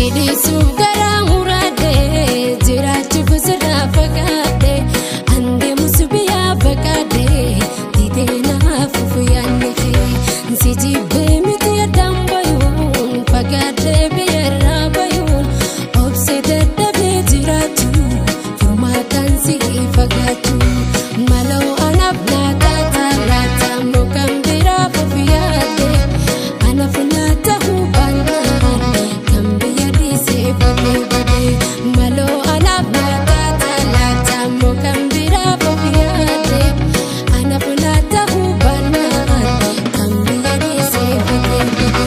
Si dhiisuuf garaa muraadhee jiraachuuf sirraa fagaadhee andeemus biyyaa baqaadhee didee naaf yaadne kee si jibbee miti addaan bayuun fagaadhee biyyarraa bayuun obsee dadhabee jiraachuu furmaataan si fagaachuu maloo anaaf laata laata mukaan biraaf of yaadde anaaf laata hubannaan kan biyya dhiisee badee badee maloo anaaf laata laata mukaan biraaf of yaadde anaaf laata hubannaan kan biyya dhiisee badee badee.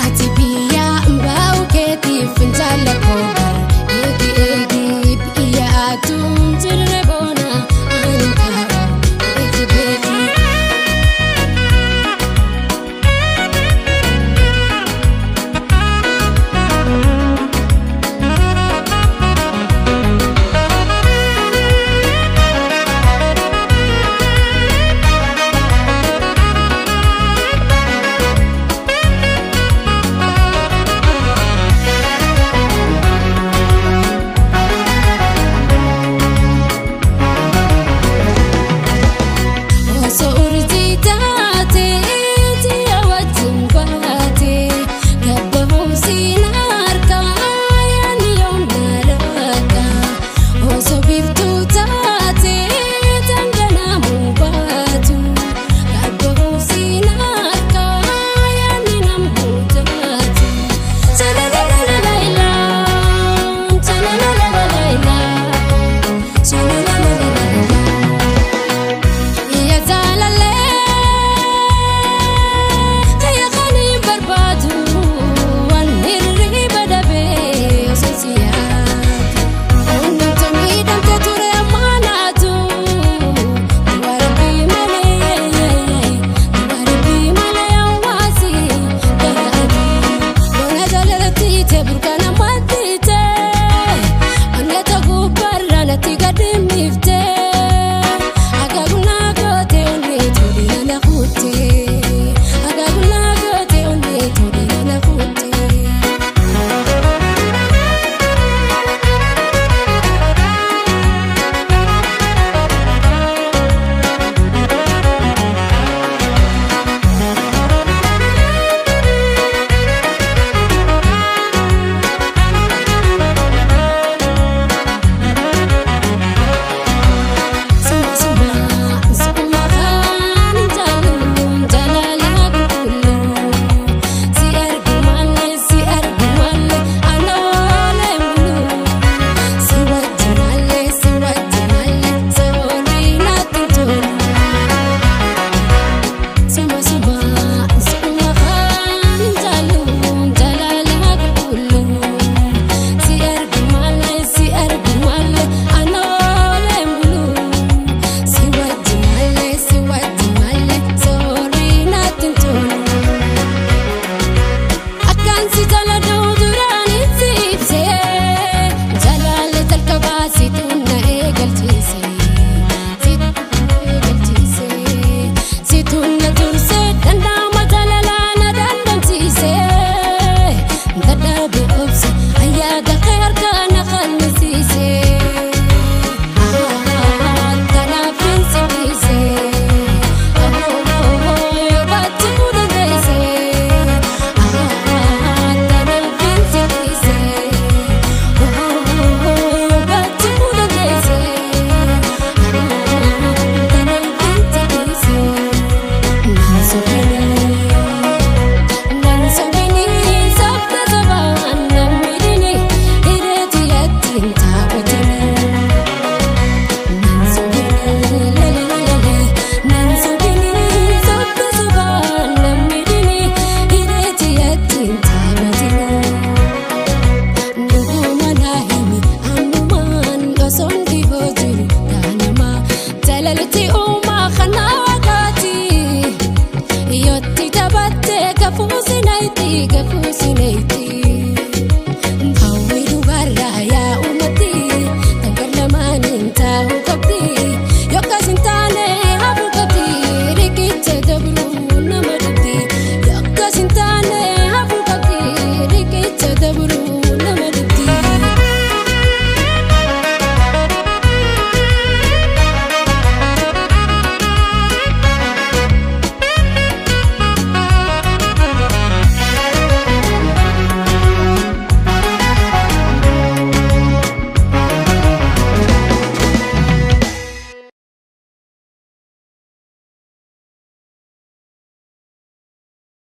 Ati biyya baa'u keetiif fincaala koobar eegi eegi biyya atuun jirre boona ani kaa'u eegi beeki. Osoo urjii taatee ji'a wajjin baatee gabbaa'umsi harkaa yaadni yoom na Osoo biiftuu taatee dhangala'amuu baatu gabbaa'umsi harkaa yaadni namuu taatu. Yaa jaalallee kiyya kan hin barbaadu waan hirriba dhabee osoo si yaadu. Onnamta miidhamte ture ammaanaatu dubarbii malee dubarbii malee hawaasi garaatu. Bona jaalalatti ite burqaan ammaatti ite onneta gubbaarraa natti gadi miifte. Akaakuna goote onnee tuudina na kutte. Akaakuna goote onnee tuudina na kutte. Suma suma kan jaalladhu jaalala qulqulluu si argu malee si argu malee anoolee muluu si wajji malee si wajji malee soorii natti tolu. Suma suma suma kan jaalladhu jaalala qulqulluu si argu malee si argu malee anoolee muluu si wajji malee si wajji malee soorii natti tolu. Akkaan si jaaladhu duraan itti ibsee jaalala jalqabaa situ na eegalchiise situ na eegalchiise situ na dursee danda'ama jaalalaa na dandamsiise dadhabe obse ayyaada kee harkaa na qalmisiise kanaaf hin si dhiise yoo baachuu dandeesse. Jaalalti uumaa kana waqaati yootti taphattee gafuusi nayti gafuusi nayti.